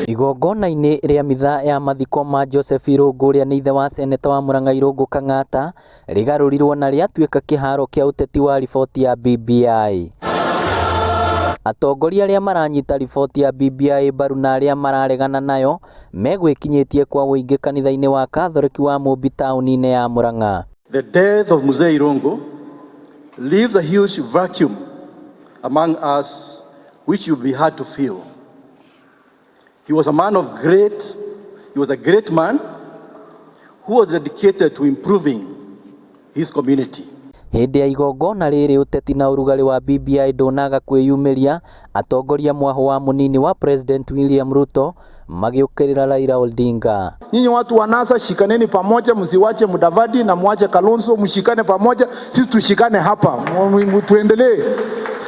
Igongona-inĩ rĩa mitha ya mathiko ma Joseph Irũngũ ũrĩa nĩ ithe wa seneta wa Murang'a Irũngũ Kang'ata rĩgarũrirwo na rĩatuĩka kĩharo kĩa ũteti wa riboti ya BBI. Atongoria arĩa maranyita riboti ya BBI mbaru na arĩa mararegana nayo megwĩkinyĩtie kwa ũingĩ kanitha-inĩ wa Katholeki wa Mũmbi taũni-inĩ ya Murang'a. The death of Mzee Irungu leaves a huge vacuum among us which will be hard to fill. He was a man of great, he was a great man who was dedicated to improving his community. Hĩndĩ ya igongona rĩrĩ ũteti na ũrugarĩ wa BBI ndũnaga kwĩyumĩria, atongoria mwahũ wa mũnini wa President William Ruto magĩũkĩrĩra Raila Odinga. Nyinyi watu wa NASA shikaneni pamoja, msiwache Mudavadi na mwache Kalonzo, mshikane pamoja, sisi tushikane hapa, tuendelee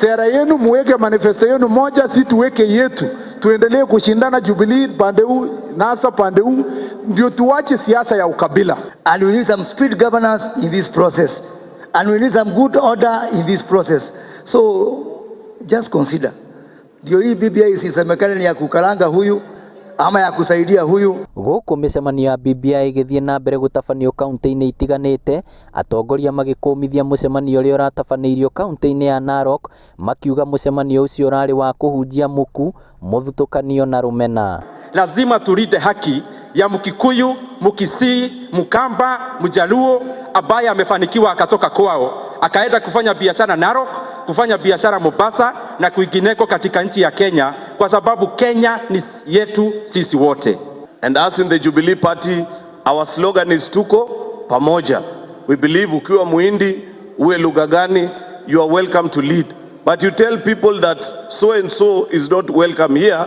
sera yenu, muweke manifesto yenu moja, si tuweke yetu, tuendelee kushindana Jubilee pande huu, NASA pande huu, ndio tuwache siasa ya ukabila. And we need some speed governance in this process. And we need some good order in this process. So just consider. Ndio hii BBI isisemekane ni ya kukaranga huyu ama ya kusaidia huyu. Gũkũ mĩcemanio ya BBI ĩgĩthiĩ na mbere gũtabanio kaunti-inĩ itiganĩte, atongoria magĩkũmithia mũcemanio ũrĩa ũratabanĩirio kaunti-inĩ ya Narok, makiuga mũcemanio ũcio ũrarĩ wa kũhunjia muku, mũthutũkanio na rũmena. Lazima tulinde haki ya Mkikuyu, Mkisii, Mkamba, Mjaluo ambaye amefanikiwa akatoka kwao akaenda kufanya biashara Narok, kufanya biashara Mombasa na kwingineko katika nchi ya Kenya, kwa sababu Kenya ni yetu sisi wote. And us in the Jubilee Party, our slogan is tuko pamoja. We believe ukiwa Muhindi, uwe lugha gani, you are welcome to lead. But you tell people that so and so is not welcome here,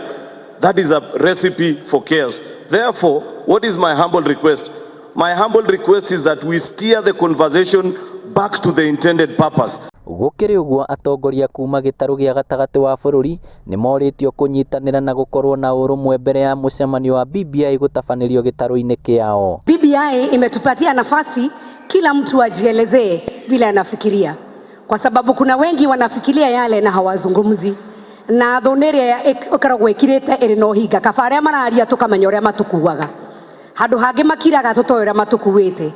that is a recipe for chaos. Therefore, what is my humble request? My humble request is that we steer the conversation back to the intended purpose. Gũkĩrĩ ũguo, atongoria kuma gĩtarũ gĩa gatagatĩ wa bũrũri nĩmorĩtio kũnyitanĩra na gũkorwo na ũrũmwe mbere ya mũcemanio wa BBI gũtabanĩrio gĩtarũ-inĩ kĩao. BBI imetupatia nafasi kila mtu ajielezee vile anafikiria, kwa sababu kuna wengi wanafikiria yale na hawazungumzi na thũ nĩ ĩrĩa ĩkoragwo ĩkirĩte ĩrĩ na ũhinga. Kaba arĩa mararia tũkamenya ũrĩa matukuaga, handũ hangĩ makiraga tũtoĩ ũrĩa matukuĩte.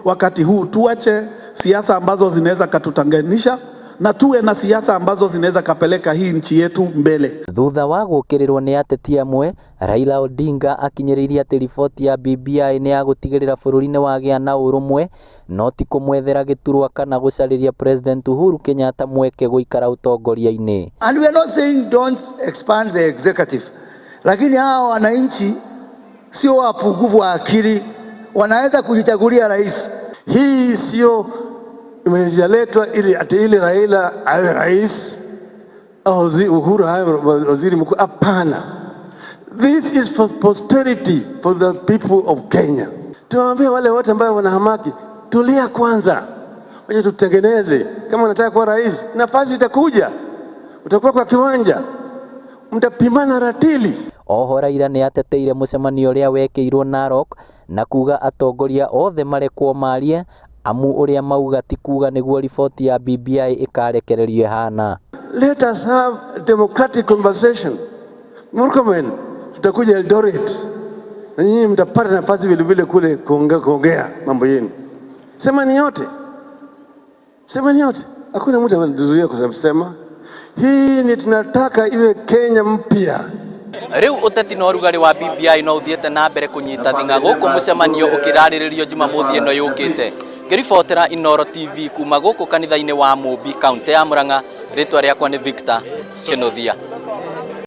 Wakati huu tuache siasa ambazo zinaweza katutenganisha na tuwe na siasa ambazo zinaweza kapeleka hii nchi yetu mbele. Thutha wa gũũkĩrĩrwo nĩ ateti amwe, Raila Odinga akinyĩrĩirie atĩ riboti ya BBI nĩ ya gũtigĩrĩra bũrũri nĩ wagĩa na ũrũmwe, no ti kũmwethera gĩturwa kana gũcarĩria President Uhuru Kenyatta mweke gũikara ũtongoria-inĩ. And we are not saying don't expand the executive. Lakini hawa wananchi sio wapungufu wa akili, wanaweza kujichagulia rais. Hii sio imejaletwa ili ati ili Raila awe rais au Uhuru awe waziri mkuu. Hapana, this is for posterity, for the people of Kenya. Tuwaambie wale wote ambao wanahamaki, tulia kwanza, wacha tutengeneze. Kama unataka kuwa rais, nafasi itakuja, utakuwa kwa kiwanja, mtapimana ratili. Oho Raila nĩ ateteire mũcemanio ũrĩa wekĩirwo Narok na kuga atongoria othe marekwo marie amu ũrĩa mauga ti kuga nĩguo riboti ya BBI ĩkarekererio ĩhana. Let us have a democratic conversation. Murkomen, tutakuja Eldoret na nyinyi mtapata nafasi vile vile kule kuongea, kuongea mambo yenu. Sema ni yote, sema ni yote, hakuna mtu anatuzuia kusema. Hii ni tunataka iwe Kenya mpya. Rĩu ũteti na ũrugarĩ wa BBI no ũthiĩte na mbere kũnyita thing'a gũkũ mũcemanio ũkĩrarĩrĩrio Jumamothi ĩno yũkĩte. Ngĩribotera Inooro TV kuma gũkũ kanitha-inĩ wa Mũmbi, kaunti ya Murang'a, rĩtwa rĩakwa nĩ Victor Kinuthia.